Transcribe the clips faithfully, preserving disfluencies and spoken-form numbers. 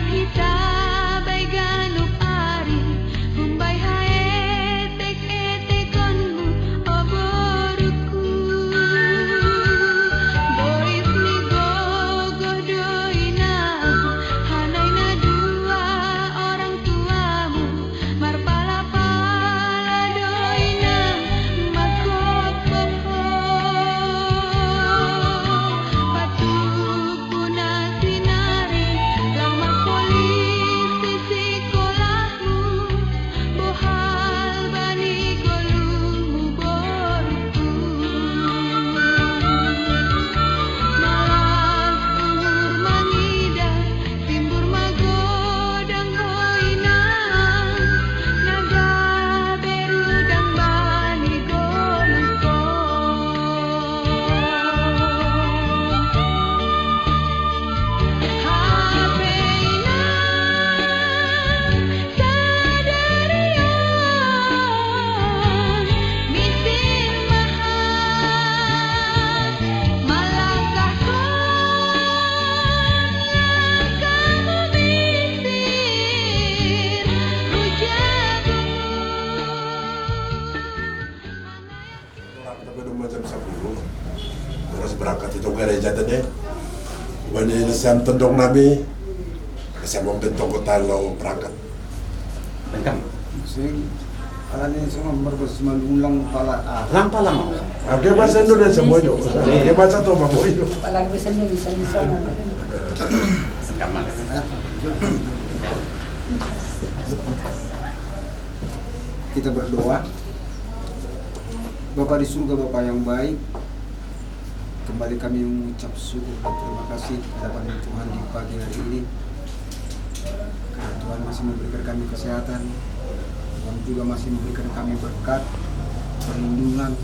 Kita bai ganup ari, hum bai haetek-etekonmu, o boruku. Bois ni gogoh do inang, hanai na dua orang tuamu, marpala-pala do inang, markokoh. Patup Puna sinari, lang marpolisi sikolahmu, bohal bani goluhmu boruku. Malas umur mangidah, simbur magodang ho inang, na gabe rudang bani goluhkon. Orang tu pada macam sepuluh. Terus berangkat itu gereja tadi. Bukannya ini siam tendong nami. Siam mau bentong kota lo berangkat. Bentong. Sing, ala ni semua merbes malulang pala. Ah. Lang pala mau. Oke, bahasa Indonesia bojo. Oke, bahasa tu apa bojo. Pala bahasa Indonesia di sana. Sekaman. Kita berdoa. Bapa di surga, Bapa yang baik, kembali kami mengucap syukur dan terima kasih kepada Tuhan di pagi hari ini. Karena Tuhan masih memberikan kami kesehatan, Tuhan juga masih memberikan kami berkat, perlindungan,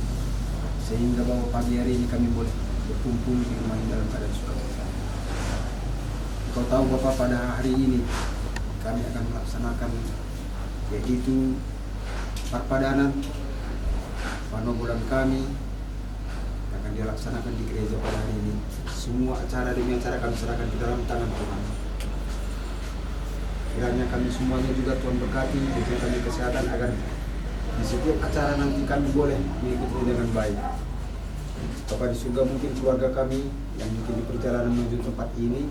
sehingga bahwa pagi hari ini kami boleh berkumpul di rumah ini dalam keadaan sukacita. Kau tahu, Bapa, pada hari ini kami akan melaksanakan, yaitu parpadanan panobolan kami akan dilaksanakan di gereja pada hari ini. Semua acara demi acara kami serahkan ke dalam tangan Tuhan. Kiranya kami semuanya juga Tuhan berkati, berikan kami kesehatan agar di setiap acara nanti kami boleh mengikuti dengan baik. Bapa di surga, mungkin keluarga kami yang mungkin di perjalanan menuju tempat ini,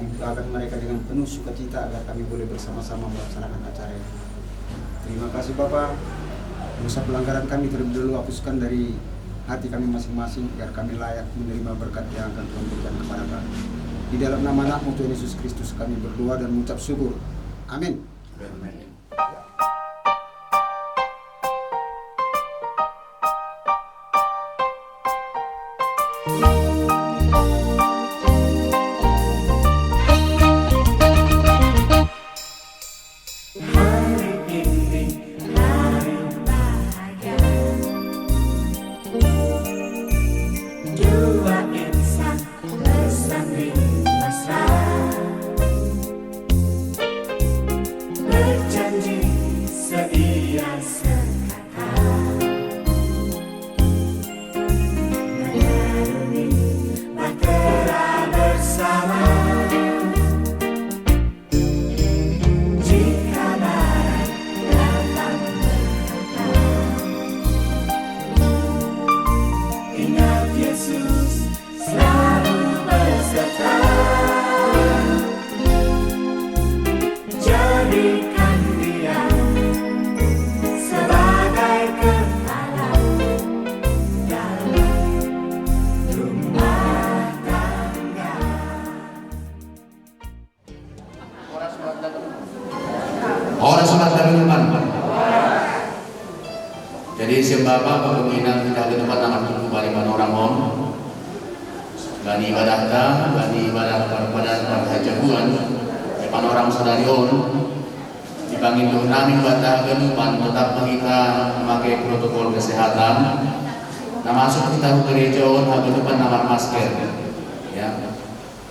timpakan mereka dengan penuh sukacita agar kami boleh bersama-sama melaksanakan acara ini. Terima kasih Bapa, dosa pelanggaran kami terlebih dahulu hapuskan dari hati kami masing-masing, agar kami layak menerima berkat yang akan Tuhan berikan kepada kami. Di dalam nama Anakmu Tuhan Yesus Kristus kami berdoa dan mengucap syukur. Amin. Amin. Hari ini hari bahagia. Dua insan bersanding mesra, berjanji sedia sekata. Mengarungi bahtera bersama. Jika badai datang menerpa, ingat Yesus selalu beserta. Jadikan Dia sebagai kepala dalam rumah tangga. Horas Umat Daging Upan. Jadi, siang Bapa, pemimpinan kita ke depan akan tunggu bari panorang on. Bani ibadah ta, bani ibadah parpadan parhajabuan, panorang sadari on. Dipangindo nami bata haganupan tetap ma hita memakai protokol kesehatan. Na masuk hita hu gereja on haganupan na marmasker. Ya.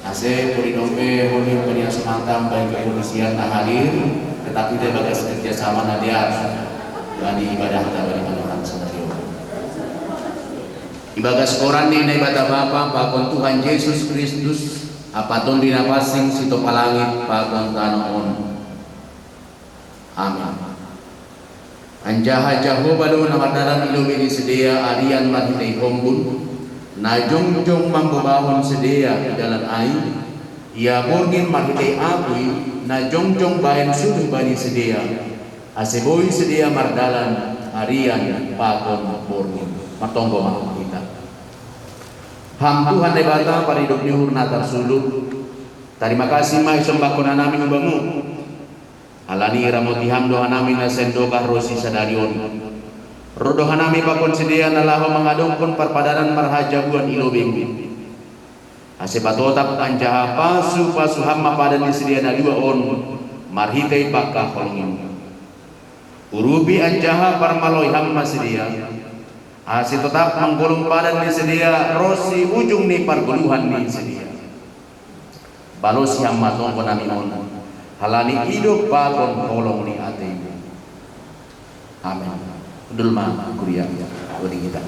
Ase puri dope honi paniaso mantang baik kepolisian na hadir, tetap hita ibagas kerjasama na dear bani ibadah ta bani panorang sadari on. Ibagas goran ni Naibata Bapa, pakon Tuhan Jesus Kristus, Apa Tonduy Napansing sitopalangit pakon tano on. Amin. Anjaha Jahowa do na mardalan i lobei ni sidea arian marhitei hombun, na jongjong mambobahon sidea i dalan ai, ia borngin marhitei apuy, na jongjong bahen suduh bani sidea, ase boi sidea mardalan arian pakon borngin. Martonggo ma hita. Ham Tuhan Debata, paridop ni uhur na tarsuluh, tarima kasih ma isombahkon hanami hu Bamu. Halani iramoti Ham do hanami na sendokah ronsi sadari on. Ro do hanami pakon sidea na laho mangadongkon parpadanan marhajabuan i lobei-Mu. Ase patotap anjaha pasu-pasu Ham ma padan ni sidea na dua on, marhitei pangka holong-Mu. Urupi anjaha parmaloi Ham ma sidea, ase totap manggolom padan ni sidea ronsi ujung ni pargoluhan ni sidea. Balosi Ham ma tonggo nami on, halani idop pakon holong ni atei-Mu. Amin. Hundul ma kuria, doding hita.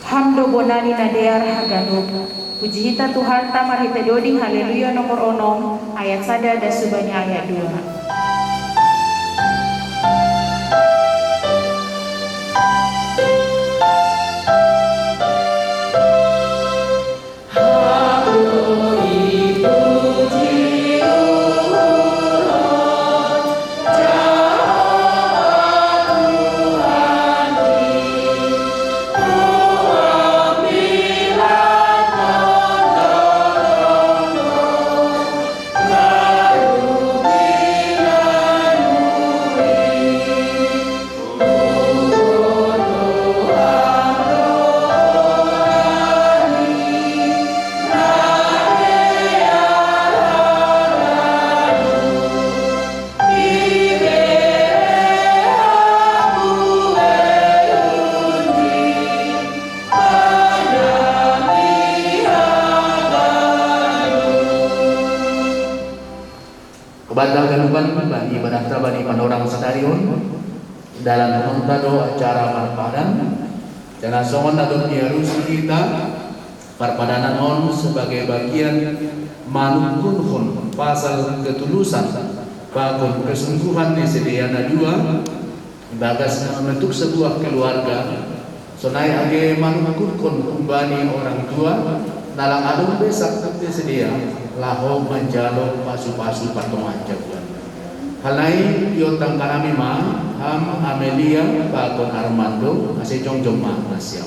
Ham do bona ni na dear haganup. Puji hita Tuhanta marhitei doding Haleluya nomor onom, ayat sada das hubani ayat dua. Hubanta haganupan bani ibadahta bani panorang sadari on, dalanhononta do acara marpadan, janah songon na dob nialusi hita, parpadanan on sebagai bagian manungkunhon pasal ketulusan pakon kesungguhan ni sidea na dua, ibagas na membentuk sebuah keluarga, sonai age manungkunkon humbani orang tua, na lang adong be sangkapni sidea, laho manjalo pasu-pasu partongaan jabuan. Hal nai iontang hanami ma, Ham Amelia pakon Armando, ase jongjong ma nasiam.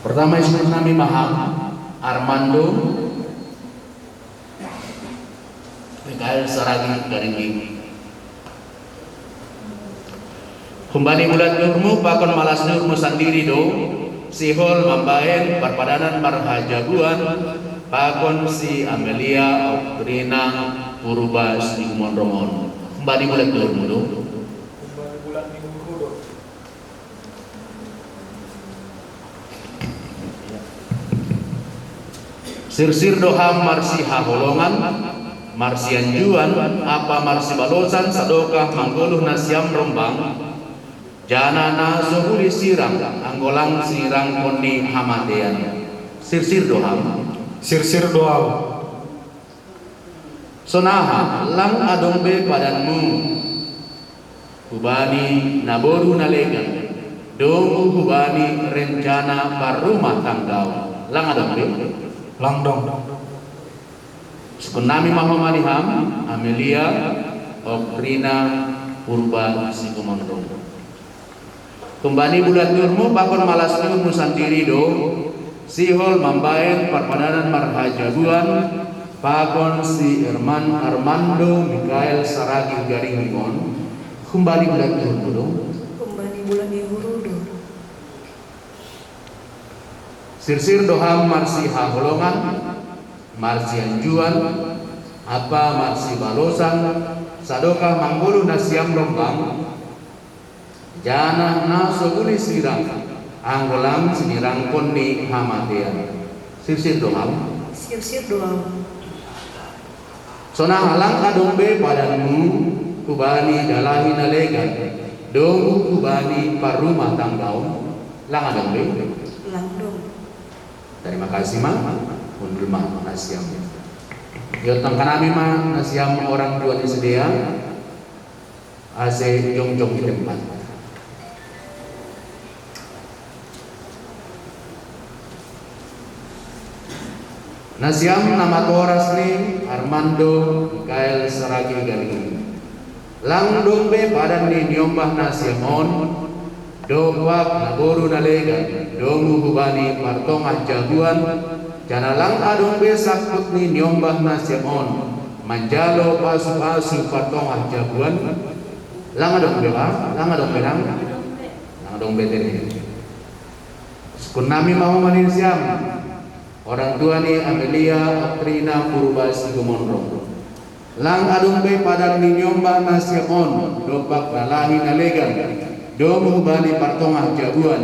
Pertama, isungkun nami ma Ham Armando Mikael Saragi Garingging. Humbani bulat ni uhurmu pakon malas ni uhurmu sandiri do, sihol mambahen parpadanan marhajabuan pakon si Amelia Oktrina Purba Sigumondong on. Humbani bulat ni uhurmu do. Sirsir do Ham marsihaholongan, marsianjuan, ampa marsibalosan sadokah manggoluh nasiam rombang, janah na so uli sirang, anggo lang sinirangkon ni hamatean. Sirsir do Ham. Sirsir do Ham. Sonaha, lang adong be padanmu hubani naboru na legan, domu hubani rencana parrumah tanggaon. Lang adong be? Lang dong. Isungkun nami ma homa ni Ham Amelia Oktrina Purba Sigumondong. Humbani bulat ni uhurmu pakon malas ni uhurmu sandiri do, sihol mambahen parpadanan marhajabuan pakon si Armando Mikael Saragi Garingging on. Humbani bulat ni uhurmu do. Humbani bulat ni uhurmu do. Sirsir do Ham marsihaholongan, marsianjuan, ampa marsibalosan, sadokah manggoluh nasiam rombang, janah na so uli sirang, anggo lang sinirangkon ni hamatean. Sirsir do Ham. Siap-siap doang. Sonang lang adong be padanmu, hubani dalahi na legan, domu hubani parrumah tanggaon, lang adong be? Lang dong. Terima kasih ma, hundul ma nasiam. Iot nangkanami ma nasiam orang tua ni sidea, ase jongjong i tempat. Nasiam na matoras ni Armando Mikael Saragi Garing. Lang dong be padan ni niombah nasiam on, dompak naboru na legan, domu hubani partongah jabuan, janah lang adong be sangkut ni niombah nasiam on, manjalo pasu-pasu partongah jabuan. Lang adong be ba, lang adong be nang, lang adong be tene. Sukun nami ma homa ni nasiam. Orang tua ni Amelia Oktrina Purba Sigumonrong. Lang adong be padan ni niombah nasiam on, dompak dalahi na legan, domu hubani partongah jabuan.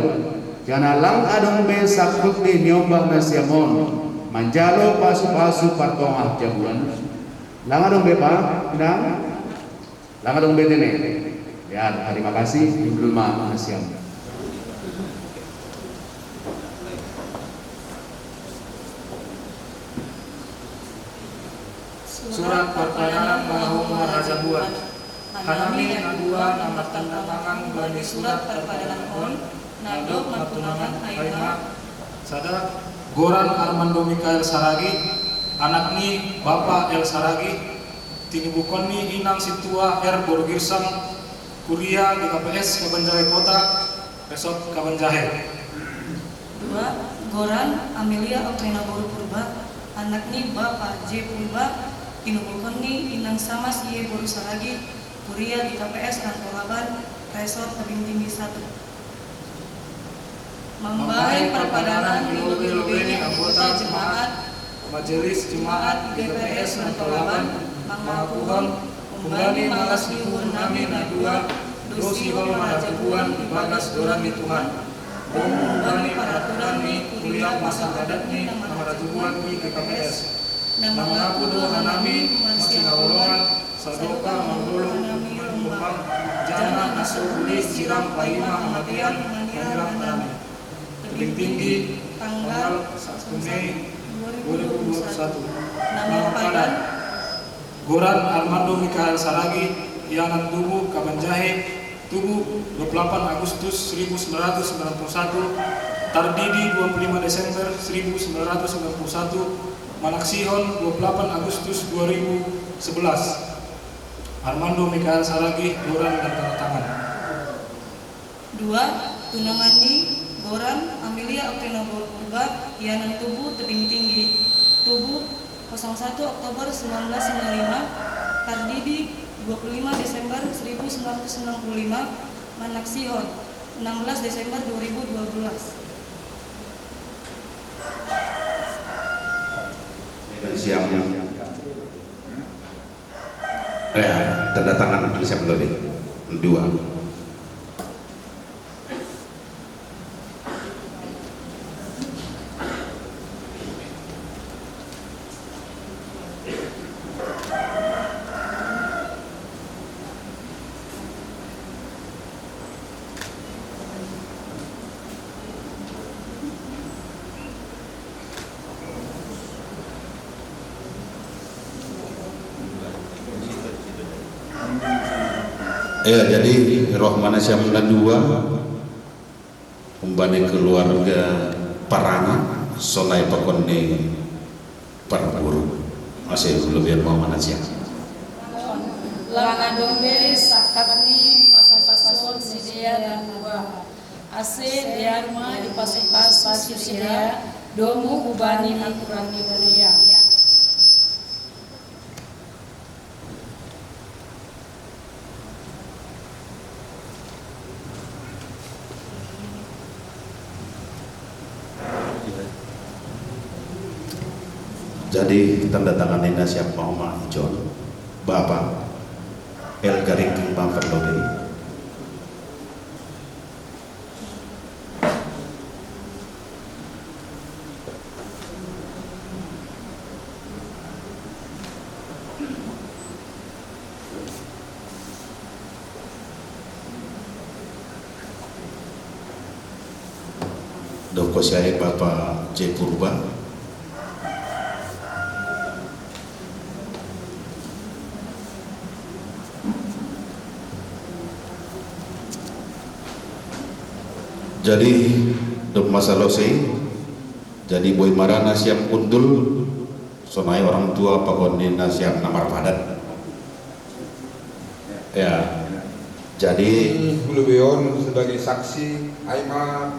Janah lang adong be sangkut ni niombah nasiam on, manjalo pasu-pasu partongah jabuan. Lang adong be ba, nang? Lang adong be tene. Ya, terima kasih, hundul ma nasiam. Surat parpadanan ma homa raja buan. Hanami na dua na martandatangan bani surat parpadanan on, na dob martunangan ai ma. Sada, goran Armando Mikael Saragi, anak ni Bapa L Saragi, tinubukon ni inang sintua R Borugirsang, kuria di K P S Kabanjahe Kota, resort Kabanjahe. Dua, goran Amelia Oktrina Boru Purba, anak ni Bapa J Purba, tinubukon ni inang Samas Y Boru Saragi, kuria di K P S Rantau Laban, resort Tebing Tinggi satu. Mambahen parpadanan di lobi-lobi ni anggota jemaat, majelis jemaat di G P S Rantau Laban, mangakuhon, umbani malas ni uhur nami na dua, dos sihol marajabuan ibagas goran ni Tuhan. Domu umbani paraturan ni kuria pasal adat ni na marajabuan di G K P S. Na mangaku do hanami marsihaholongan, sadokah mangulolo nami lombang, janah na so uli sirang paima hamatean manian hanami. Tebing Tinggi, tanggal satu Mei dua ribu dua puluh satu. Nama padan? Goran Armando Mikael Saragi, ianan tubuh Kabanjahe, tubuh dua puluh delapan Agustus seribu sembilan ratus sembilan puluh satu, tardidi dua puluh lima Desember seribu sembilan ratus sembilan puluh satu, manaksihon dua puluh delapan Agustus dua ribu sebelas. Armando Mikael Saragi, goran dan tanda tangan. Dua, tunangan ni, goran Amelia Oktrina Boru Purba, ianan tubuh Tebing Tinggi, tubuh kosong satu Oktober sembilan belas sembilan lima, tardidi dua puluh lima Desember seribu sembilan ratus sembilan puluh lima, manaksihon enam belas Desember dua ribu dua belas. Siap. Ya, tanda tangan siap lebih. Dua. Ya, jadi roh manasiam na dua, umbani keluarga Parana, sonai pakon ni parguru. Masih belum biar mau manasiam. Lang adong be sangkut ni pasu-pasu sidea na dua. Ase dear ma dipasu-pasu sidea, domu hubani aturan ni kuria. Jadi tanda tangan ini siapa ma John? Bapak L Garing Kembang Perlodi. Kosiae Bapa J Purba. Jadi, dok masalose, jadi boi marana siap undul, sonai orang tua pakon ni na siap na marpadan. Ya, jadi Hulubeon sebagai saksi, ai ma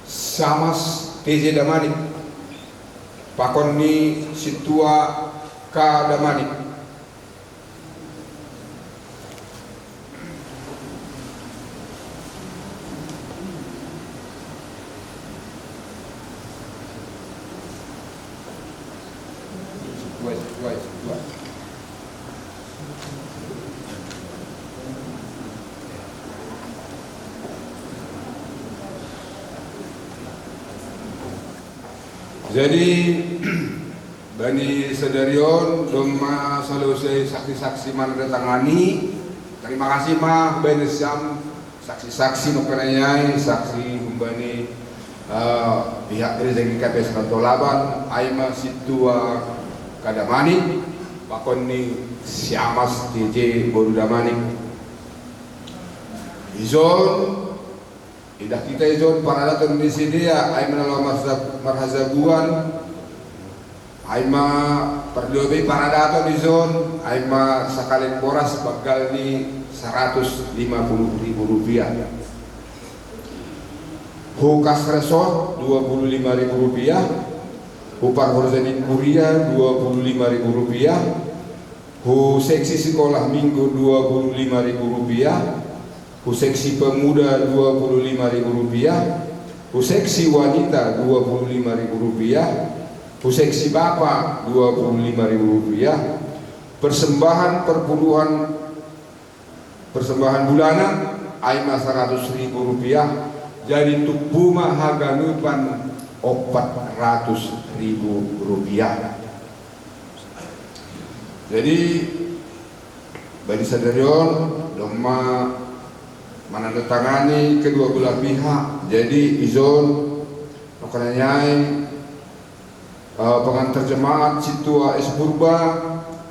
Siamas T J Damanik, pakon ni sintua K Damanik. Jadi, bani sadarion, domma salosai saksi-saksi manandatangani. Tarima kasih ma bani siam saksi-saksi, nokkanayai saksi humbani, eh, pihak gereja G K P S Rantau Laban, ai ma sintua K Damanik, pakon ni Siamas T J boru Damanik. Ijon, idah kita ijon paradaton ni sidea, ai ma na laho marhaza-, marhazabuan, ai ma parlobei paradaton ijon, ai ma sakaleng boras banggal ni saratus lima puluh ribu rupiah. Hu kas resort dua puluh lima ribu rupiah, hu parhorja ni kuria dua puluh lima ribu rupiah, hu seksi sekolah minggu dua puluh lima ribu rupiah, hu seksi pemuda dua puluh lima ribu rupiah, hu seksi wanita dua puluh lima ribu rupiah, hu seksi bapa dua puluh lima ribu rupiah, persembahan perpuluhan, persembahan bulanan, ai ma saratus ribu rupiah, jadi tubu ma haganupan opat ratus ribu rupiah. Jadi, bani sadarion, domma manandatangani kedua belah pihak. Jadi, ijon, nokkanayai, eh, pengantar jemaat sintua S Purba,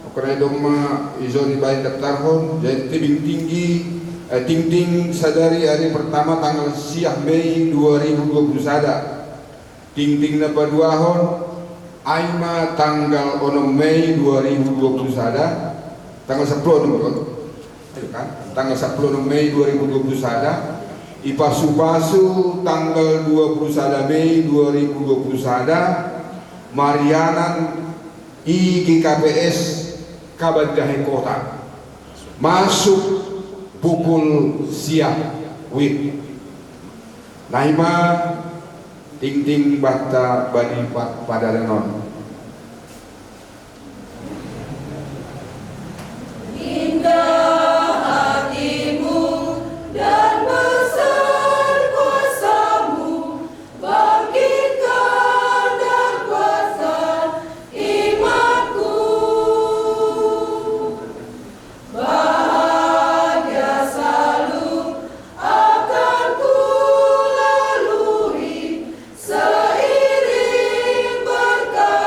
nokkanayai domma ijon ibaen daftarhon, jadi tebing tinggi, eh, tingting sadari hari pertama tanggal siah Mei dua ribu dua puluh sada. Tingting na paduahon, ai ma tanggal onom Mei dua ribu dua puluh sada, tanggal sepuluh onom, kan? Tanggal sepuluh onom Mei dua ribu dua puluh sada, ipasu-pasu tanggal dua puluh sada Mei dua ribu dua puluh sada, marianan i G K P S Kabanjahe Kota. Masuk pukul siah wit. Nai ma tingting banta bani pa-, padalan on. Indah hatimu dan besar kuasamu, bangkitkan dan kuatkan imanku. Bahagia selalu akan ku lalui, seiring berkat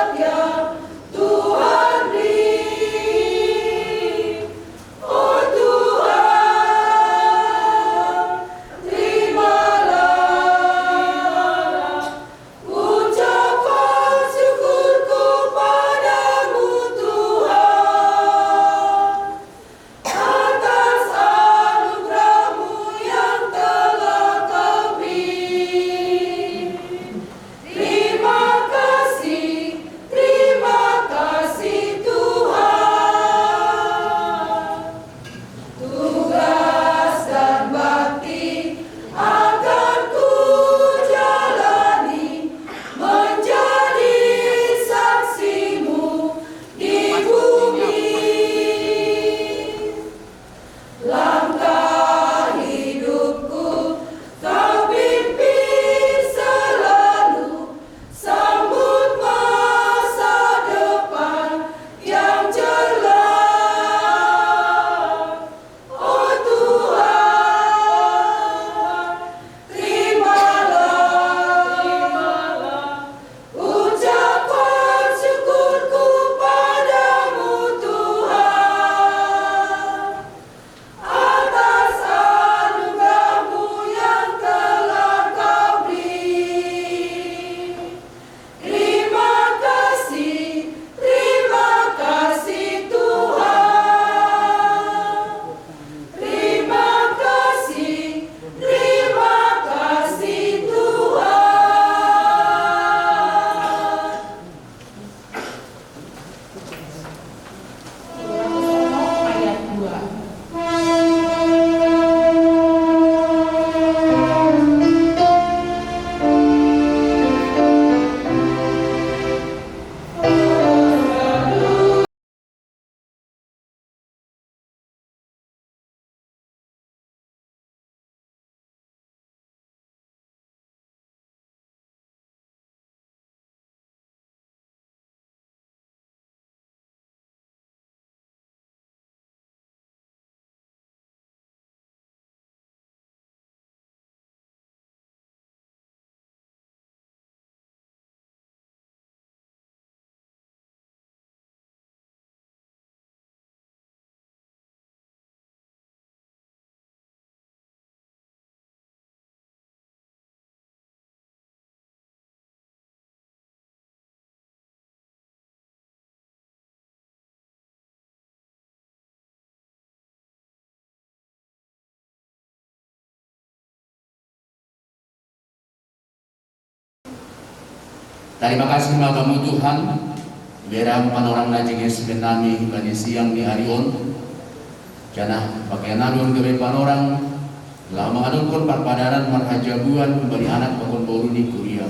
Tarima kasih ma Bamu Tuhan, bere panorang na jenges nami bani siang ni ari on. Janah pakean nami on gabe panorang, laho mangadophon parpadanan marhajabuan humbani anak pakon boru ni kuria.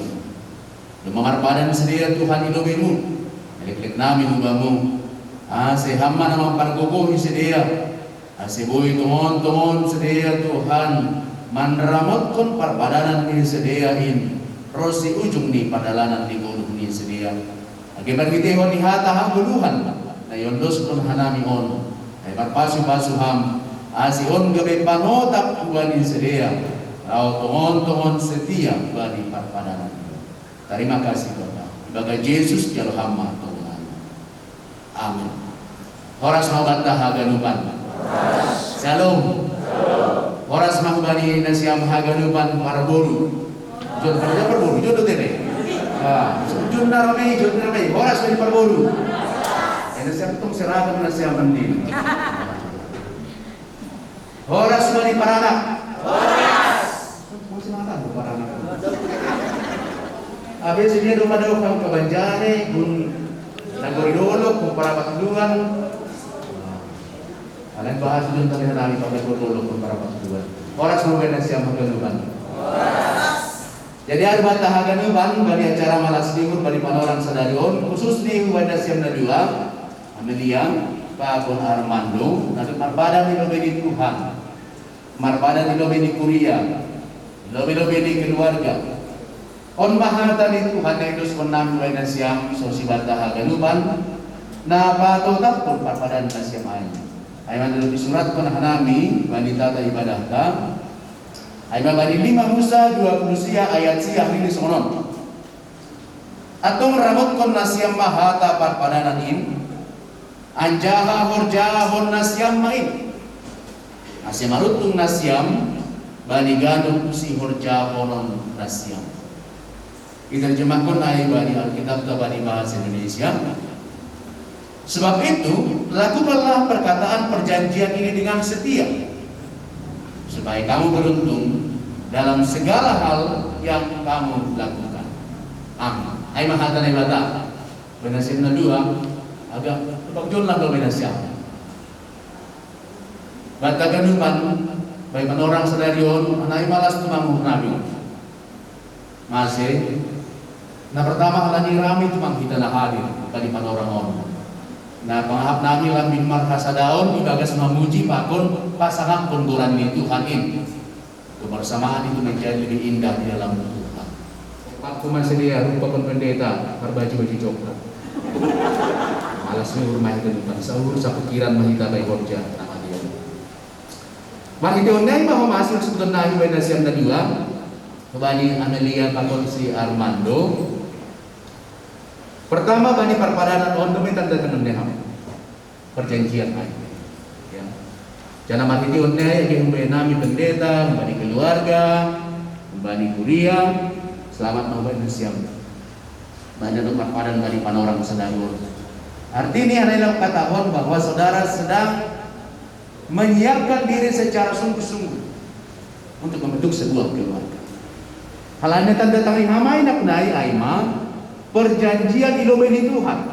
Domma marpadan sidea Tuhan i lobeiMu, maleklek nami hu Bamu, ase Ham ma na mampargogohi sidea, ase boi tongon-tongon sidea Tuhan manramotkon parpadanan ni sidea in ronsi ujung ni pardalanan ni goluh ni sidea. Age marhiteihon ni hata hagoluhan na iondoskon hanami on, ai marpasu-pasu Ham, ase on gabe panotap hubani sidea, laho tongon-tongon setia bani parpadanan. Tarima kasih Bapa. Ibagas Jesus jalo Ham ma tonggonan. Amen. Horas ma banta haganupan. Shalom. Horas ma hubani nasiam haganupan parboru. Jon, pada parboru, jon do tene. Ah, jon na ramei, jon na ramei. Horas bani parboru. Eh, nasiam tong seragam nasiam mending. Horas bani paranak. Horas. Masih mata tu paranak. Habis ini rumah dau kau kabanjane gun nagori dolok ku parapat duluan. Kalian bahas dulu tadi hari pakai dolok ku parapat duluan. Horas mau kena siapa duluan. Jadi ari banta haganupan bani acara malas libur bani panorang sadari on, khusus ni hubani nasiam na dua, Amelia, pakon Armando, na dob marpadan i lobei ni Tuhan. Marpadan i lobei ni kuria, i lobei-lobei ni keluarga. On ma hata ni Tuhan na idoskon nami hubani nasiam songon banta haganupan, na patotaphon parpadan nasiam ai. Ai ma na dob isuratkon hanami bani tata ibadahta, ai ma bani lima Musa dua puluh sia ayat sia, nini songon on. Antong ramotkon nasiam ma hata parpadanan in, anjaha horjahon nasiam ma in, ase maruntung nasiam bani ganup sihorjahonon nasiam. Iterjemahkon ai bani Alkitabta bani bahasa Indonesia. Sebab itu, lakukanlah perkataan perjanjian ini dengan setia, supaya kamu beruntung dalam segala hal yang kamu lakukan. Amin. Ai ma hata Naibata. Bani nasiam na dua, agak tebak jonlah do bani nasiam. Banta haganupan, bani panorang sadari on, ai ma las tumang uhur nami. Mase, na pertama halani rame tumang hita na hadir bani panorang on. Na pangahap nami lambin marhasadaon ibagas mamuji pakon pasangaphon goran ni Tuhan in. Kebersamaan itu menjadi lebih indah di dalam Tuhan. Pakon ma sidea, rupa pakon pendeta, marbaju-baju coklat. Malas ni uhur ma hita, saur sapikiran ma hita bani horja na hadir. Marhitehon ni ai ma homasi idoskon nami hubani nasiam na dua, hubani Amelia pakon si Armando. Pertama, bani parpadanan on do ma i tanda tangan ni Ham. Perjanjian ai. Ya. Janah marhitehon ni ai age humbani nami pendeta, humbani keluarga, humbani kuria, selamat ma hubani nasiam. Bani na dob marpadan bani panorang sadari on. Arti ni hal na laho hukatahon bahwa saudara sedang menyiapkan diri secara sungguh-sungguh untuk membentuk sebuah keluarga. Halani tanda tangan ni Ham ai, naknai ai ma perjanjian i lobei ni Tuhan.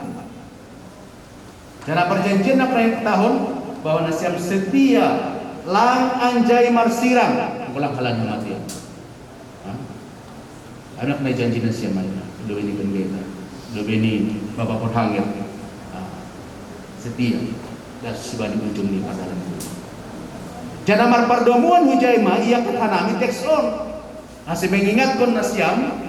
Janah perjanjian naknai hukatahon bahwa nasiam setia lang anjai marsirang, ulang halani mate. Hah? Ai naknai janji nasiam ai, lobei ni pendeta, lobei ni Bapa Porhangir. Ah, setia. Das hubani ujung ni pardalanan. Janah marpardomuan hujai ma iangkat hanami teks on, ase mengingatkon nasiam,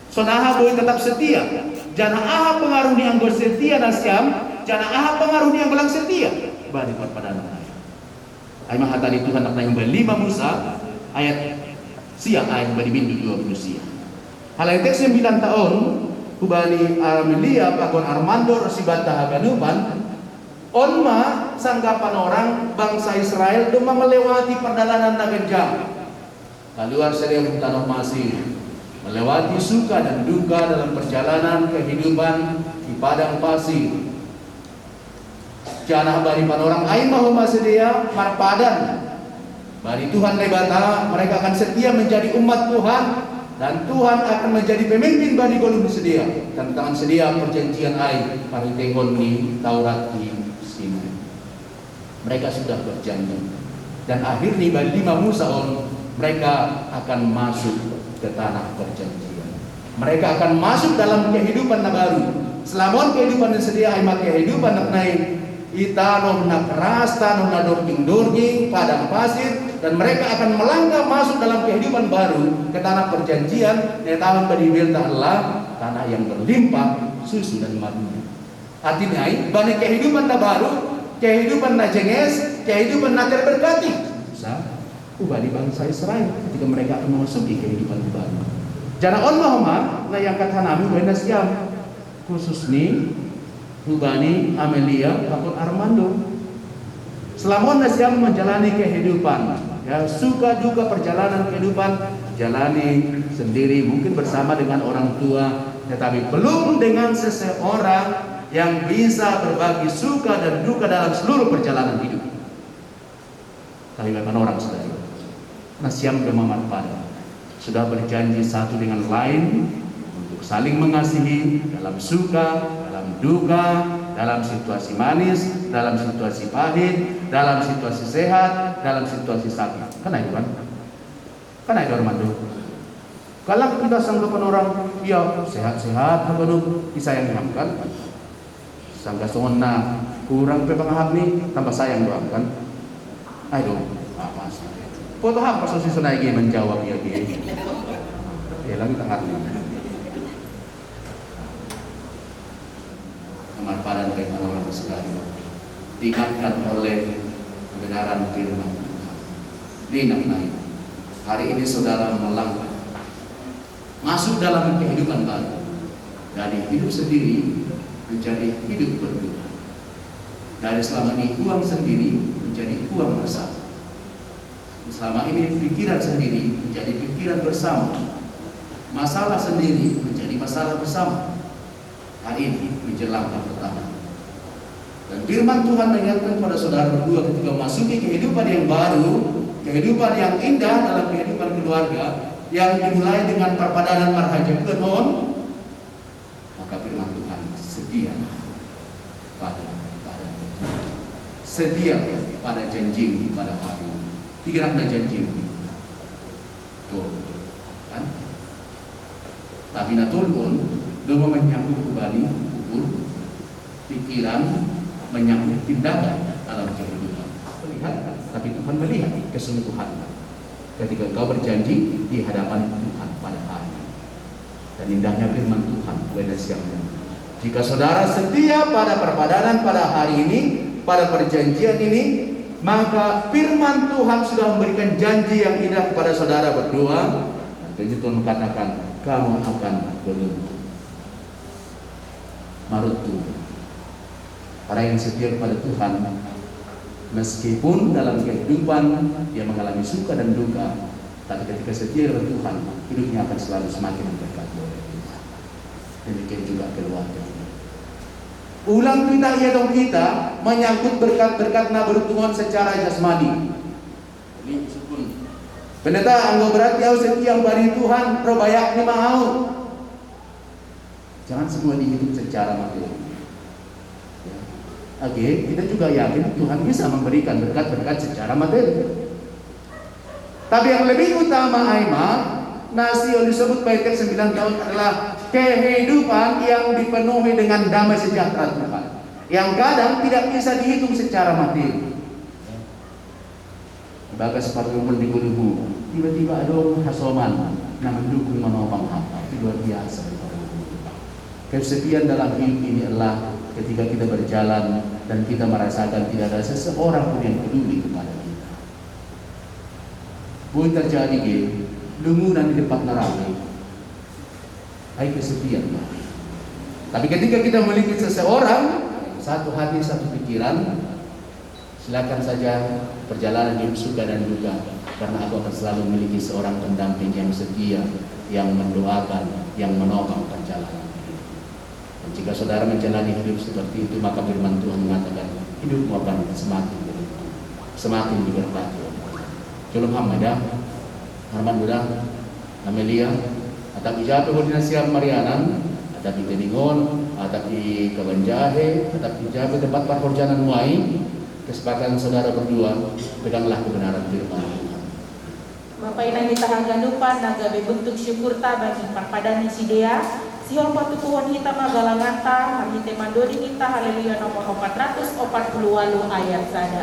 sonaha boi tetap setia, janah aha pengaruh ni anggo setia nasiam, janah aha pengaruh ni anggo lang setia bani parpadanan ai. Ai ma hata ni Tuhan naknai humbani lima Musa ayat sia, ai humbani bindu dua puluh sia. Halani teks sambilanta on, hubani Amelia pakon Armando ronsi banta haganupan, on ma sanggah panorang bangsa Israel domma melewati pardalanan na ganjang. Kaluar sidea hun tanoh Masir, melewati suka dan duka dalam perjalanan kehidupan di padang pasir. Janah bani panorang ai ma homa sidea marpadan bani Tuhan Naibata, mereka akan setia menjadi umat Tuhan. Dan Tuhan akan menjadi pemimpin bagi golongan sedia, dan tangan sedia perjanjian ai, paritehon ni Taurat di Sinai. Mereka sudah berjanji. Dan akhirnya bagi lima Musa on, mereka akan masuk ke tanah perjanjian. Mereka akan masuk dalam kehidupan na baru. Selama kehidupan na sedia ai ma kehidupan na nai i tanoh na keras, tanoh na dorging-dorging, padang pasir, dan mereka akan melangkah masuk dalam kehidupan baru ke tanah perjanjian, na tanoh bani Belta Allah, tanah yang berlimpah susu dan madunya. Artinya, bani kehidupan na baru, kehidupan na jenges, kehidupan na terberkati. Sa, ubani bangsa Israel ketika mereka akan memasuki kehidupan baru. Jana on ma homa na iangkat hanami ubaen nasiam, khusus ni ubani Amelia pakon Armando. Selama on nasiam menjalani kehidupan, ya, suka duka perjalanan kehidupan, jalani sendiri, mungkin bersama dengan orang tua, tetapi belum dengan seseorang yang bisa berbagi suka dan duka dalam seluruh perjalanan hidup. Kalimat orang, saudara. Nasiam doma marpadan. Sudah berjanji satu dengan lain untuk saling mengasihi dalam suka, dalam duka, dalam situasi manis, dalam situasi pahit, dalam situasi sehat, dalam situasi sakit. Kan itu kan? Kan itu, Armando? Kalau kita sanggapan orang, ya, sehat-sehat, apa nu, disayang ham kan? Sangka songon na kurang pe pangahap ni, tambah sayang do ham kan? Aduh, apa sih? Foto ham pas sosi sonai ge menjawab ya ge. Ya, lagi tahan ni. Marpadan bagi orang sekali. Diingatkan oleh kebenaran firman Tuhan. Ni, nak naik. Hari ini saudara melangkah masuk dalam kehidupan baru. Dari hidup sendiri menjadi hidup berdua. Dari selama ini uang sendiri menjadi uang bersama. Selama ini pikiran sendiri menjadi pikiran bersama. Masalah sendiri menjadi masalah bersama. Hari ini menjelang tahun pertama. Dan firman Tuhan mengingatkan kepada saudara berdua, ketika memasuki kehidupan yang baru, kehidupan yang indah dalam kehidupan keluarga, yang dimulai dengan perpadanan marhaja on, maka firman Tuhan, setia pada, pada, setia pada janji pada hari ini. Tiga na janji. Tuh, kan? Tapi na tolu on, doma menyangkut ubani ukur pikiran, menyangkut tindakan dalam kehidupan. Melihat, tapi Tuhan melihat kesungguhan. Ketika engkau berjanji di hadapan Tuhan pada hari ini. Dan indahnya firman Tuhan, ubaen nasiam. Jika saudara setia pada perpadanan pada hari ini, pada perjanjian ini, maka firman Tuhan sudah memberikan janji yang indah kepada saudara berdua. Tentu Tuhan katakan, kamu akan beruntung. Maruntung. Orang yang setia kepada Tuhan, meskipun dalam kehidupan dia mengalami suka dan duka, tapi ketika setia kepada Tuhan, hidupnya akan selalu semakin diberkati oleh Tuhan. Demikian juga keluarga. Ulang kita, ia dong kita menyangkut berkat-berkat na berhubungan secara jasmani. Ini pun. Pendeta, anggo berarti au setia bari Tuhan, ro bayak ni ma au. Jangan semua dihitung secara materi. Ya. Oke, kita juga yakin Tuhan bisa memberikan berkat-berkat secara materi. Tapi yang lebih utama ai ma, na si oli sebut baik sembilan tahun adalah kehidupan yang dipenuhi dengan damai sejahtera Tuhan, yang kadang tidak bisa dihitung secara materi. Bagas parlumbun di gulumu, tiba-tiba ada orang hasoman na mendukung, menopang hata. Itu luar biasa. Kesetiaan dalam hidup ini adalah ketika kita berjalan dan kita merasakan tidak ada seseorang pun yang peduli kepada kita. Boleh terjadi ge, lumunan di tempat neraka. Hai kesetiaan, Pak. Tapi ketika kita memiliki seseorang, satu hati, satu pikiran, silakan saja perjalanan hidup suka dan duka, karena aku akan selalu memiliki seorang pendamping yang setia, yang mendoakan, yang menopang perjalanan hidup. Dan jika saudara menjalani hidup seperti itu, maka firman Tuhan mengatakan, hidupmu akan semakin beruntung, semakin diberkati oleh Tuhan. Shalom, Hamada, Armando, Amelia, Atap i jape hodi na siap marianan, atap i telingon, atap i kabanjahe, atap i jape tempat parhorjanan muai, kesepakatan saudara berdua, peganglah kebenaran firman Tuhan. Bapa inang hita haganupan, na gabe bentuk syukurta bani parpadan ni sidea, sihol patutuhon hita ma galanganta, marhite mandoding hita Haleluya nomor opat ratus opat puluh walu ayat sada.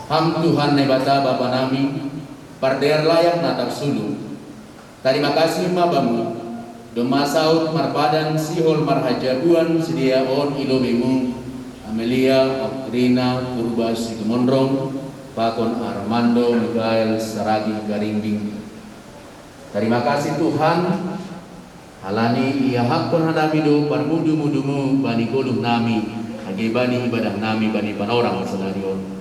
Ham Tuhan Naibata Bapa nami, pardear layak na tarsulu. Tarima kasih ma Bamu, domma saut marpadan sihol marhajabuan sidea on i lobeiMu, Amelia, Rina, Purba, Situmondrong, pakon Armando, Mikael, Saragi, Garingging. Tarima kasih Tuhan, halani iahapkon hanami do parmudu-muduMu bani goluh nami, age bani ibadah nami bani panorang sadari on.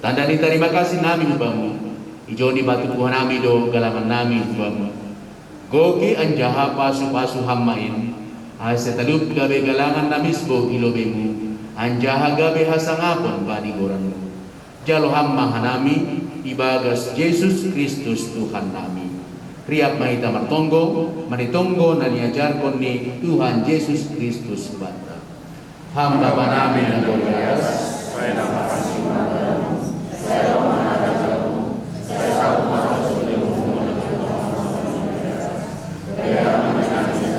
Tanda ni tarima kasih nami hu Bamu, ijon ni patuduhon nami do galangan nami hu Bamu. Goki anjaha pasu-pasu Ham ma in, ase talup gabe galangan na misbou i lobeiMu, anjaha gabe hasangapon bani goranMu. Jalo Ham ma hanami, ibagas Jesus Kristus Tuhan nami. Riap ma hita martonggo, mani tonggo na niajarkon ni Tuhan Jesus Kristus banta. Ham Bapa nami na gorgas, sai na marasi ma goarMu, sai adong ma harajaonMu, sai saut ma harajaonMu, sai adong ma harajaonMu, sai adong ma harajaonMu,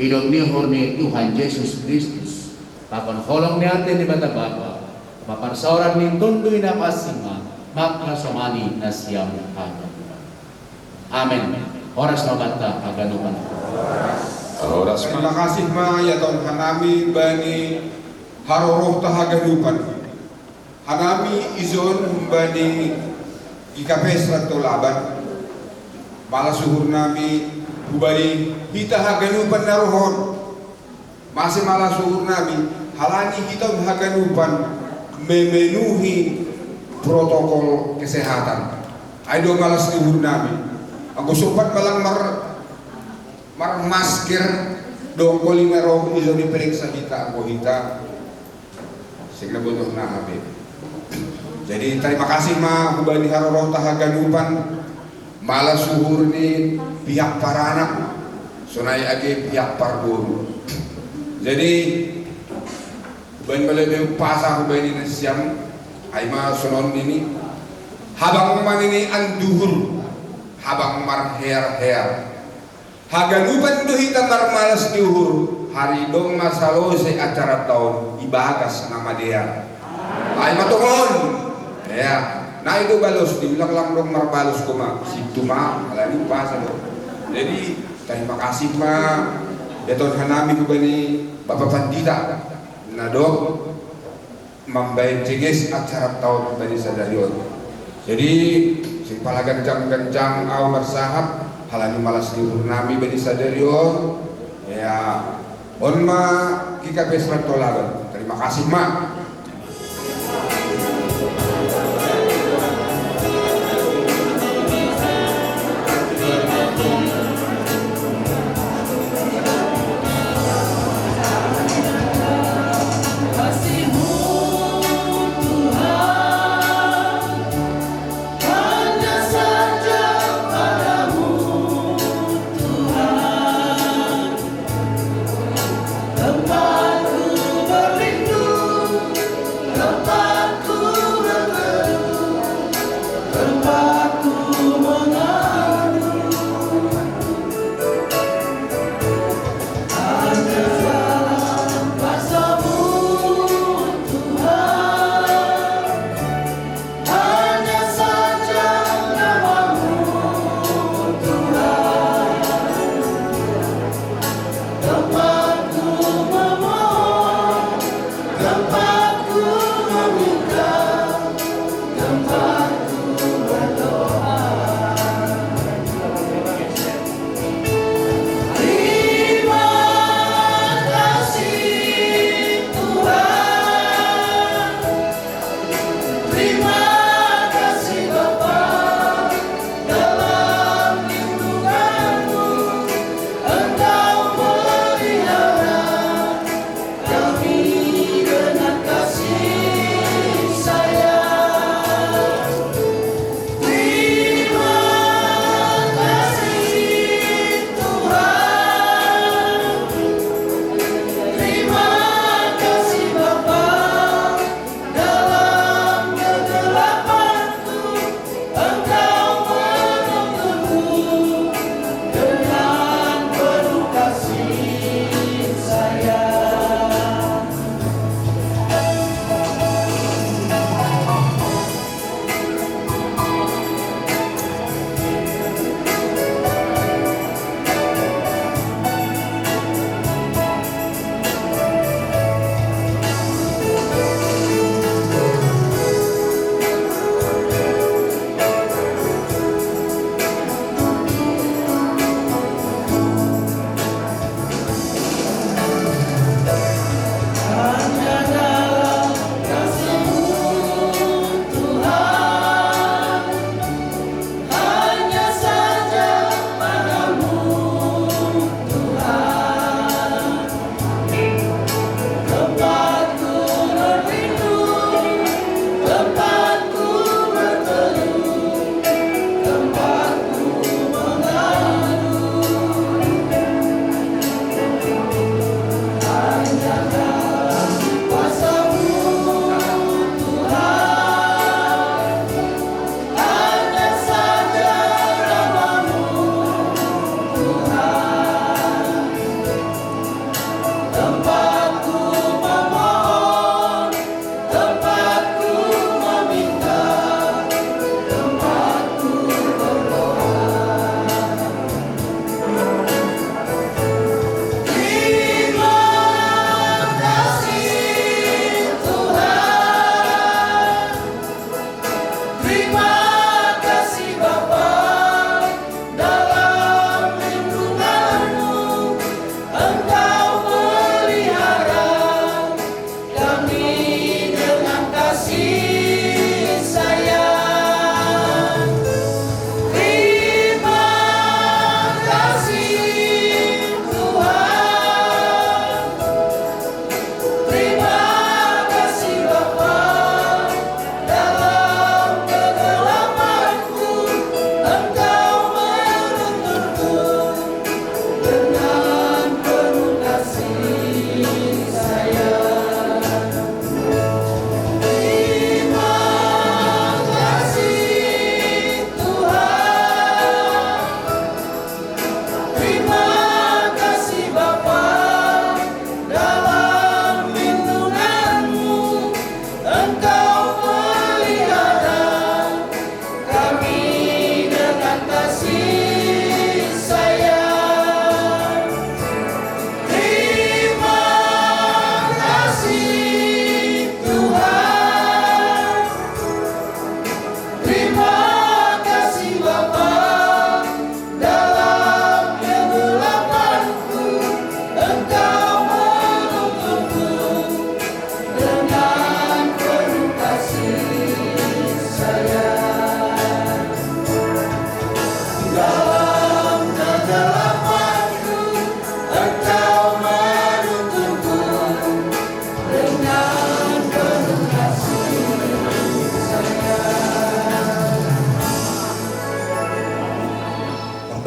Idop ni uhur ni Tuhan Jesus Kristus, pakon holong ni ate ni Bata Bapa, paparsaoran ni Tonduy Napasinga, maklasomani nasiam haganupan. Amen. Horas ma banta haganupan. Horas ma. Tarima kasih ma iaton hanami bani harorohta haganupan. Hanami ijon humbani G K P Serato Laban. Malas uhurnami hubani hita haganupan na rohon. Mase malas uhurnami, halani hita haganupan memenuhi protokol kesehatan. Ai do malas ni uhurnami. Anggo sompat malang mar, marmasker, dong goli na roh ijon diperiksa hita anggo hita. Sing na botohna hape. Jadi tarima kasih ma hubani harorohta haganupan, malas uhur ni pihak paranak, sonai age pihak parboru. Jadi hubani male be umpasa hubani nasiam, ai ma sonon nini, habang ma nini anduhur, habang marhear-hear. Haganupan do hita marmalas ni uhur, hari dong ma salose acara taon ibagas na madear. Ai ma tongon. Ya, na i do balos di ulang-ulang dong marbalos koma, sintu ma, halani umpasa do. Jadi tarima kasih ma iaton hanami hubani Bapa Pandita na dong mambahen jeges acara taon bani sadari on. Jadi sing pala ganjang-ganjang au marsahap, halani malas ni uhurnami bani sadari on. Ya, on ma G K P Serato Laban. Tarima kasih ma.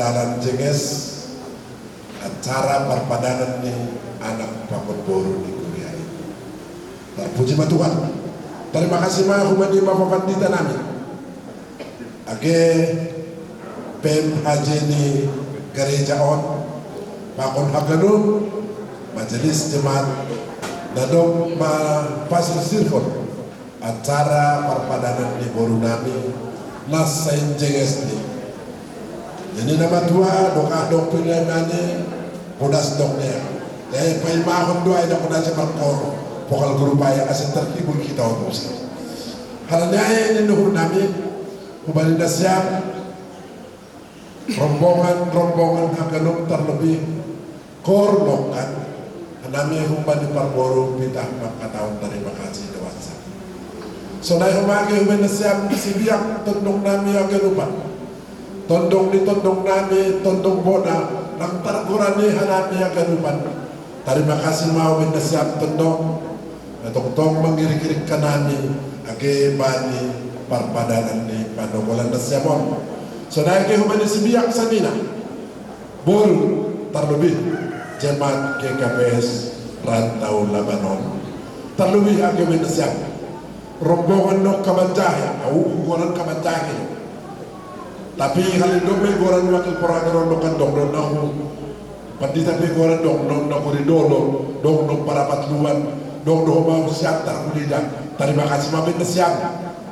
Dalan Jenges, acara parpadanan ni anak pakon boru ni kuria ini. Terpuji ma Tuhan. Terima kasih ma hubani Bapa Pandita nami. Age pem haji ni gereja on, pakon haganup majelis jemaat, na dok ma pasir sirkon acara parpadanan ni boru nami, na sain Jenges ni. Jadi na matua, dok ah dok pilihan nani, podas dok nia. Jadi paimahon dua, ida podas markor, vokal grup ai ase terhibur kita on musik. Halani ai ini nuhur nami, hubani nasiam, rombongan, rombongan haganup terlebih kor nokan, hanami hubani parboru pitah mangkatahon terima kasih dewasa. Sonai homa age hubani nasiam sibiak tondong nami haganupan. Tondong ni tondong nami, tondong bona, nang targorani hanami haganupan. Terima kasih ma hubani nasiam tondong. Na tongtong mangirik-irik hanami, age bani parpadanan ni panogolan nasiam on. Sonai age hubani sibiak sanina. Boru, terlebih jemaat G K P S Rantau Labanon. Terlebih age hubani nasiam. Rombongan dok kabanjahe, au goran kabanjahe. Tapi hali dok me goran wakil peragar on dok kan dok dok nahu. Pandita pe goran dok dok nahu ri dolo, dok dok parapat luan, dok dok mau siantar kulida. Terima kasih ma hubani nasiam.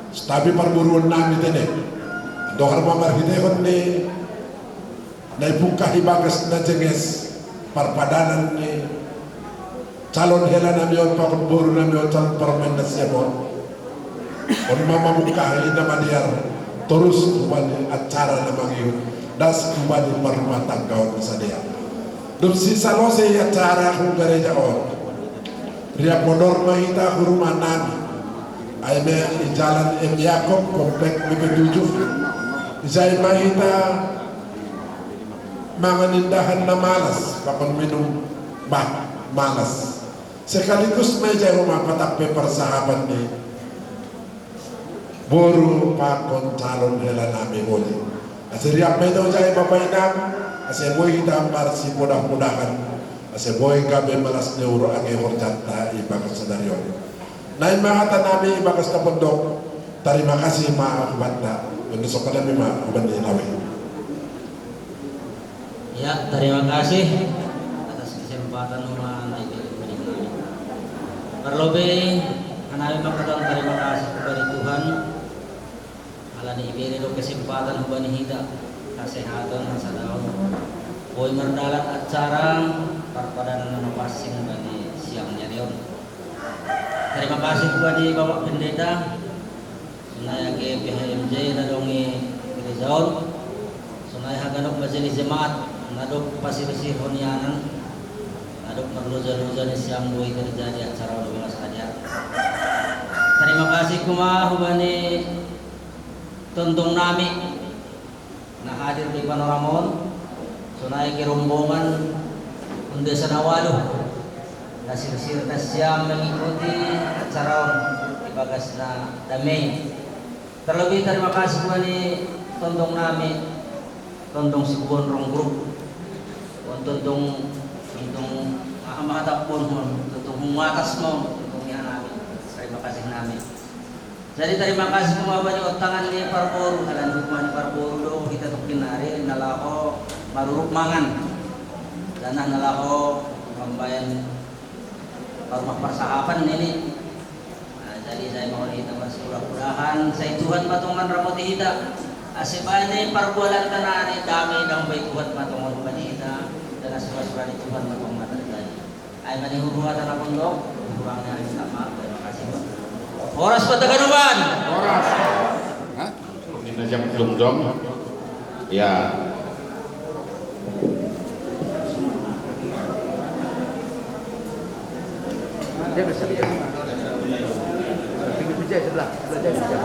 Tapi parboruon nami tene. Dohar ma marhitehon ni na ipungkah ibagas na Jenges parpadanan ni calon hela nami on pakon boru nami on calon parumaen nasiam on. On ma mamungkah i na madear torus hubani acara na mangihut das hubani parrumah tanggaon na sadea. Dob sisalose i acara hu gareja on, riap modor ma hita hu rumah nami. Ai ma i jalan M Yakob, komplek B P tujuh. Ijai ma hita mangan indahan na malas, pakon minum bah malas. Sekaligus ma ijai homa patap pe parsahapan ni boru pakon calon hela nami holi. Ase riap ma hita ijai bapa inang, ase boi hita marsipodah-podahan, ase boi gabe malas ni uhur age horjanta ibagas sadari on. Nai ma hata nami ibagas na pondok. Terima kasih ma hubanta. Untuk sokalan ma hubani lawe. Ya, terima kasih atas kesempatan homa na ibere hubani nami. Parlobei, hanami mangkatahon terima kasih hubani Tuhan, ala ni ibere do kesempatan hubani hita, hasehaton, hasadaon, boi mardalan acara parpadanan na mapansing hubani siang ni ari on. Terima kasih hubani Bapak Pendeta, sonai age P H M J na adong i gereja on, sonai haganup majelis jemaat, na dob pasirsirhon ianan, na dob marloja-loja ni siam boi terjadi acara on di bagasan acara. Terima kasih homa hubani tondong nami na hadir di panorama on, sonai age rombongan Undesa na Waluh, na sirsir nasiam mengikuti acara on ibagas na dame. Terlebih terima kasih hubani tondong nami, tondong Sibuon Rong Grup. On tondong, tondong aha ma hatahon, tondong humatas ma on, tondong ia nami. Terima kasih nami. Jadi terima kasih homa hubani ontangan ni parboru, ala ni rumah ni parboru do hita tongkin nari na laho maruruk mangan, janah na laho mambahen parumah parsahapan nini. Nah, jadi sai ma on hita marsimudah-mudahan, sai Tuhan ma tong manramoti hita, ase bani parbualanta nari dame dambai Tuhan ma tong on hubani hita, dan ase sura-sura ni Tuhan ma tong na terjadi. Ai ma ni hurung hata na pondok, hurang ni ari sama, terima kasih. Horas pataganuban. Horas. Hah? Ini najam dong dong. Ya. Dia bisa dia. Pinggir meja sebelah, sebelah dia bisa.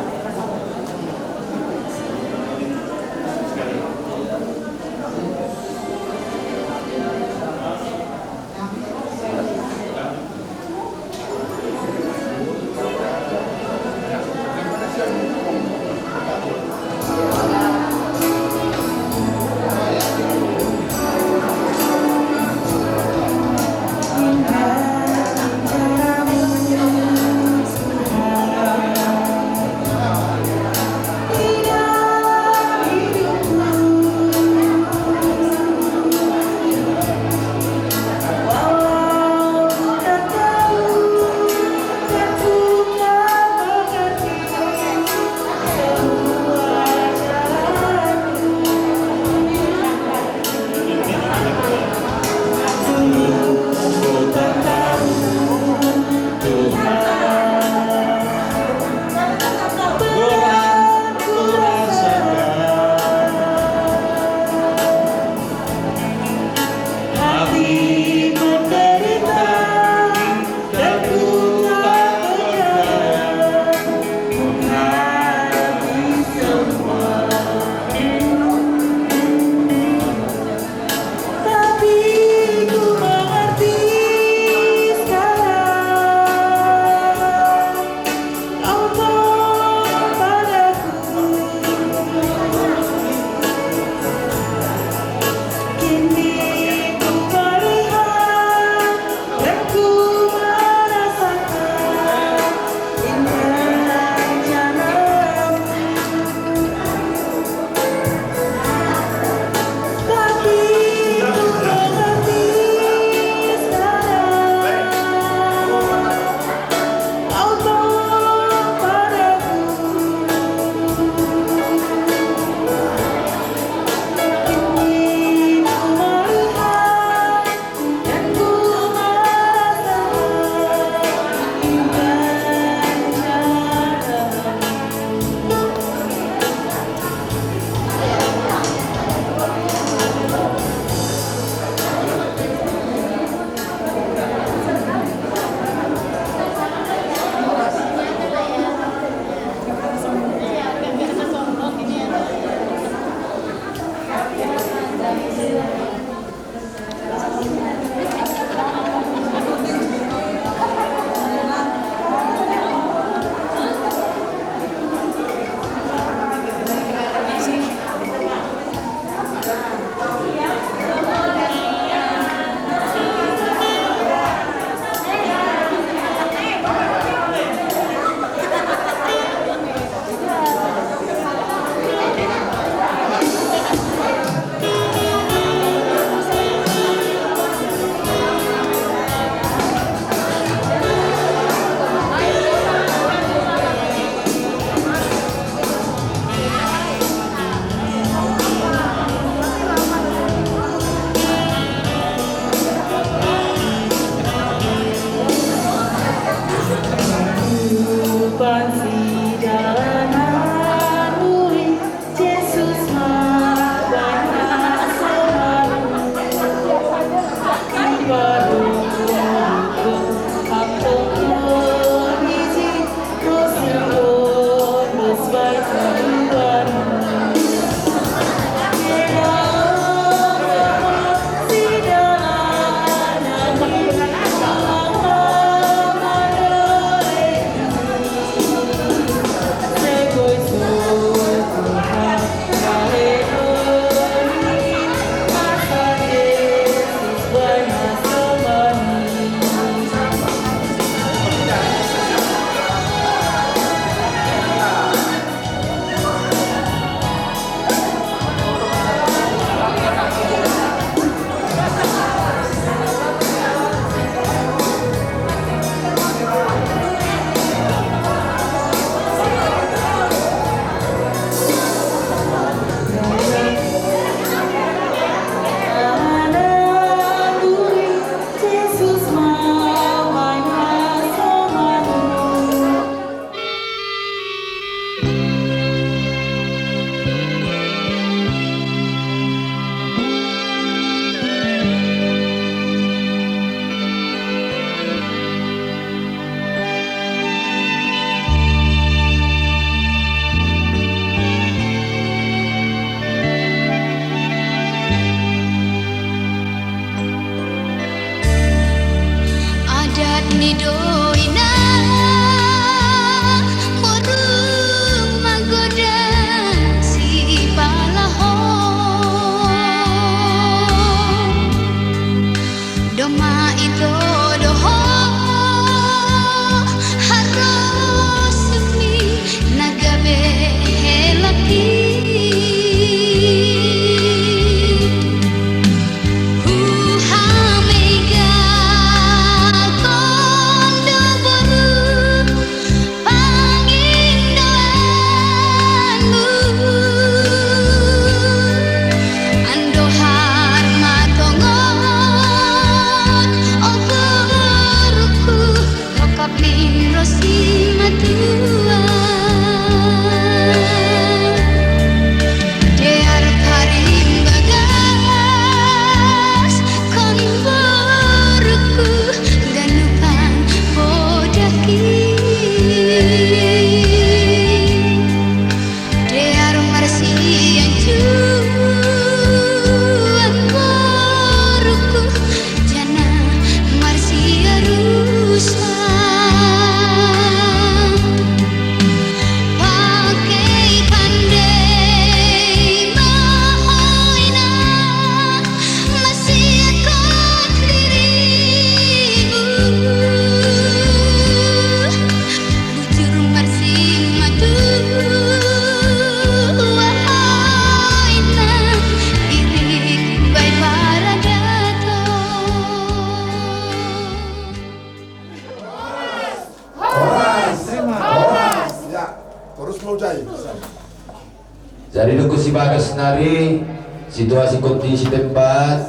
Jadi, dungku si bagas nari, situasi kondisi tempat,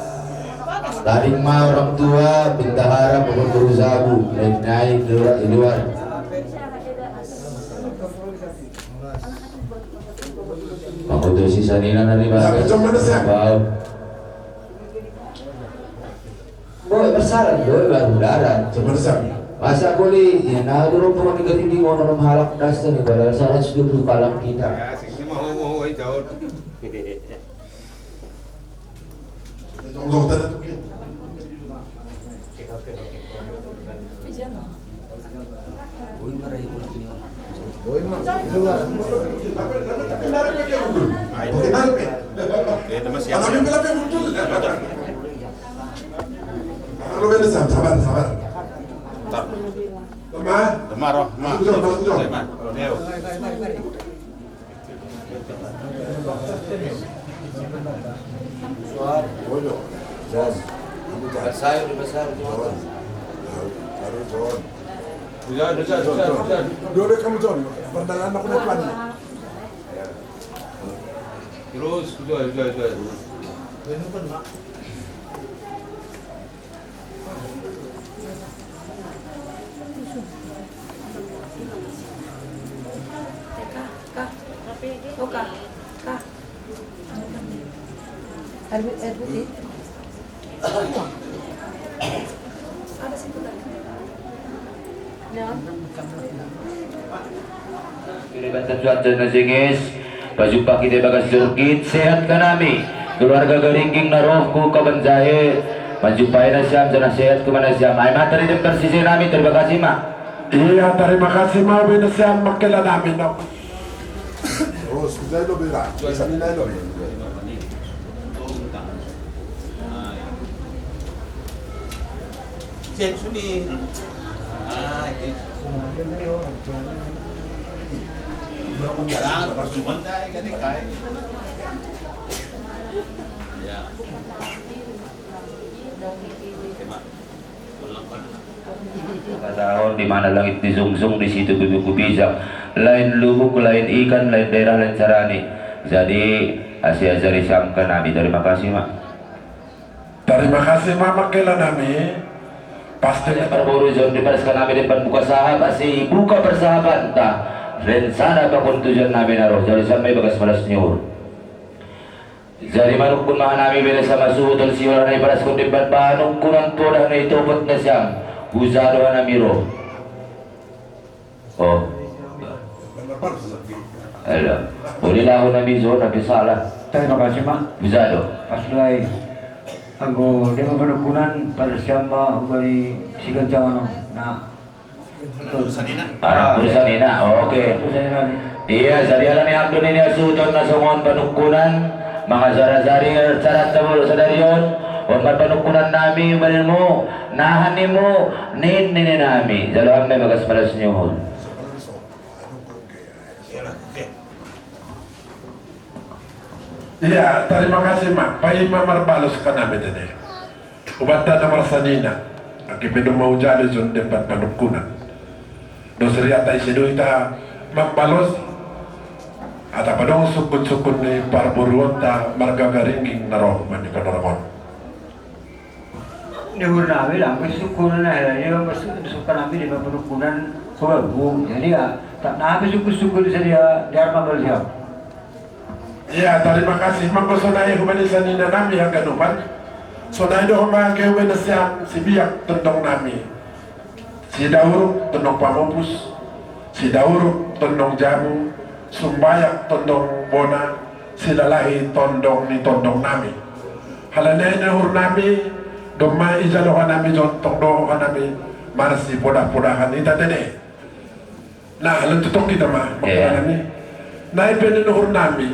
lading ma orang tua, bendahara, pohon beruzabu, naik-naik, di luar, di luar. Mangutusi sanina nari bagas. Bau. Boy, bersalah, boy, baru darat. Sebenarnya. Masa boleh, ya, nah, dulu pernah negeri di mana orang halak dasar nih, pada salah sudah dulu kalang kita. Ya, sih, ini mau, mau, mau, jauh. Tunggu, tunggu, tunggu. Sabar, sabar. Lemah. Lemah, roh, lemah. Masuk, John, masuk, John. Lemah. Neo. John. Besar, besar, John. Baru John. Udah, udah, udah, udah. Dua, dua kamu, John. Perdagangan aku naik lagi. Terus, udah, udah, udah. Kak, Kak. Oh, Kak. Kak. Air, air putih. Ada sih, Kak. Ya. Kiriban tentuan jenis, pajumpa kita bagas jurkit, sehat kanami. Keluarga Garingging narohku kaban jahe, manjumpai nasiam, janah sehat kemana siam. Ai mata di depan sisi nami, terima kasih, Mak. Iya, terima kasih, mau bina siam, makilanami, no. Terus, kita itu bina, bisa nilai lo. Siap sini. Ah, ini. Jangan, percuma, dah, kan, ini, kai. Ya. Oke, Mak. Kataon, di mana langit dijungjung, di situ bibirku pijak. Lain lubuk, lain ikan, lain daerah, lain sarani. Jadi, asi ajari siam kanami. Terima kasih, Mak. Terima kasih, Mak, makilanami. Pasti ada parboru John di baris kanami depan buka sahab, asi buka persahabanta. Rencana pakon tujuan nami naroh. Jadi sampai bagas malas nyur. Jadi manungkun ma hanami bere sama suhut on siwara na iparaskon demban panungkunan tu oda na itopot na siam. Huja do hanami ro. Oh. Elo. Boleh lah hanami jo, tapi salah. Terima kasih, Mak. Huja do. Pas lai. Anggo dia panungkunan pada siam ma hubani siganjangan on. Nah. Anak urusan ina, oke. Iya, jadi alani abdon ini asuton na songon panungkunan, mangajar-ajari caranta molo sadari on, on ma panungkunan nami, umanilmu, nahan nimu, nin nini nami, jalo ambe bagas malas nyuhun. Iya, terima kasih, Mak. Paima marbalos kanami tene. Ubat na marsanina, anggipe do mau jalo jon demban panungkunan. Dos riata ise do ita mambalos, ata padong sukun-sukun ni parboruonta marga Garingging na roh mani panorang on. Ni uhur nami lang sukun na hela ni bang sukun nami di panungkunan ko babu. Jadi ya, tak nami sukun-sukun sadia di arma balsiam. Iya, tarima kasih. Mangko sonai hubani sanina nami haganupan. Sonai do homa haganupan nasiam, si Biak tondong nami. Si Dauruk tondong pamupus. Si Dauruk tondong jabu. Sumbayak tondong bona. Si Lalahi tondong ni tondong nami. Halani ai ni uhur nami, domma ijalo hanami jontong do hanami marsipodah-podahan ita tene. Nah, lentutong kita ma, iya. Makanami. Nai pe ni uhur nami,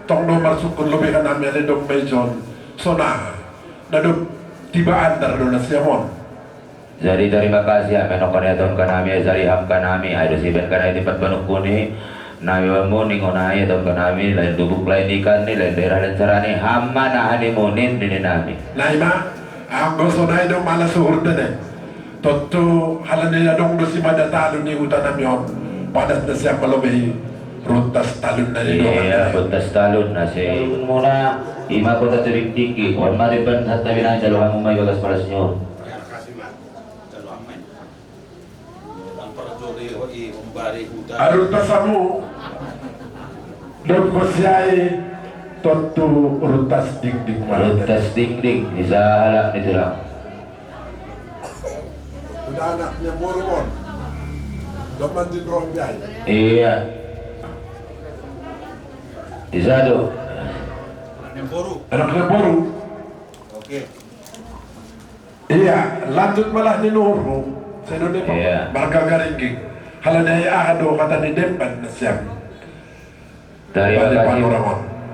tong do marsukun lobi hanami ale dong mejon, sona, na do tiba andar do nasiam on. Jadi terima kasih, amen okon ya ton kanami, jadi ham kanami, ai do siben kanai tipat panungkuni, nami bamu ningonai ton kanami, lain lubuk lain ikan ni, lain daerah lain sarani, ham ma nahan nimu nin nini nami. Nai ma, anggo sonai do malas uhur tene. Tontu halani adong do simada talu ni huta nami on, padas nasiam malobi. Runtas talun na di doang. Iya, runtas talun na si. Muna, ima kota tebing tinggi, on mari ban hatta binai dalu hamu mai bagas palas nyur. Aruntas hamu, dot kosiai, tontu runtas dingding mari. Runtas dingding, isa halak ni tulang. Udah anaknya Mormon. Zaman di Rombay. Iya. Di satu. Anaknya Boru. Anaknya Boru. Oke. Iya, lanjut malah ni Nurhu. Saya dulu, Pak. Iya. Marga Garingging. Hal ada ya, ada kata di depan siap. Terima kasih.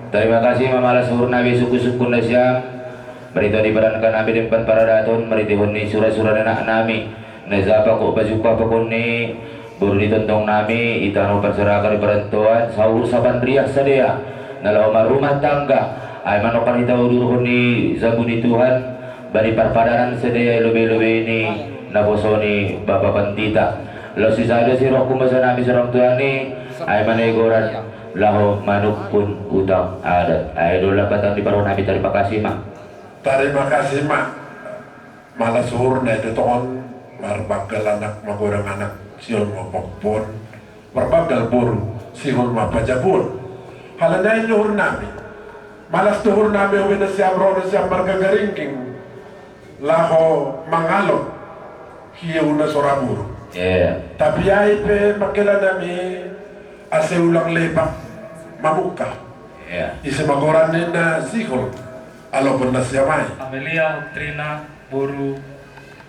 Terima kasih mamalas hurna be suku-suku na siam. Marito di perankan nami dempan paradaton, marito ni sura-sura anak nami. Na sapa ko baju apa ko ni buru di tontong nami, itano parsaraka di parantoan, saur sapan riak sadea. Na laho marumah tangga. Ai manokan hita udurhon ni jabu ni Tuhan, bari parpadanan sadea lobe-lobe ni na poso ni Bapa Pandita. Laos sisada si rohku masa nami sorang Tuhan ni, ai manegoran. Laho manungkun utang adat. Ai do lapatan di paruh nami tarima kasih ma. Tarima kasih ma. Malas uhur na itu tongon marbanggal anak magodang anak sihol ma pampon. Marbanggal boru sihol ma pajabun. Halana ini uhur nami. Malas tu uhur nami obe na siam ro na siam marga Garingging. Laho mangalop hiu na soraburu. Iya. Tapi ai pe makela nami ase ulang lebak mamungka. Iya. Ise magoran ni na sihol alopon na siamai. Amelia Oktrina boru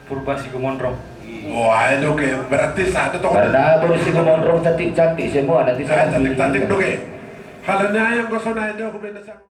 Purba Sigomondrong. Oh, ai doke, berarti satu tong. Karena boru Sigomondrong cantik-cantik semua nanti. Cantik-cantik doke. Halana yang kosona itu aku benda sama.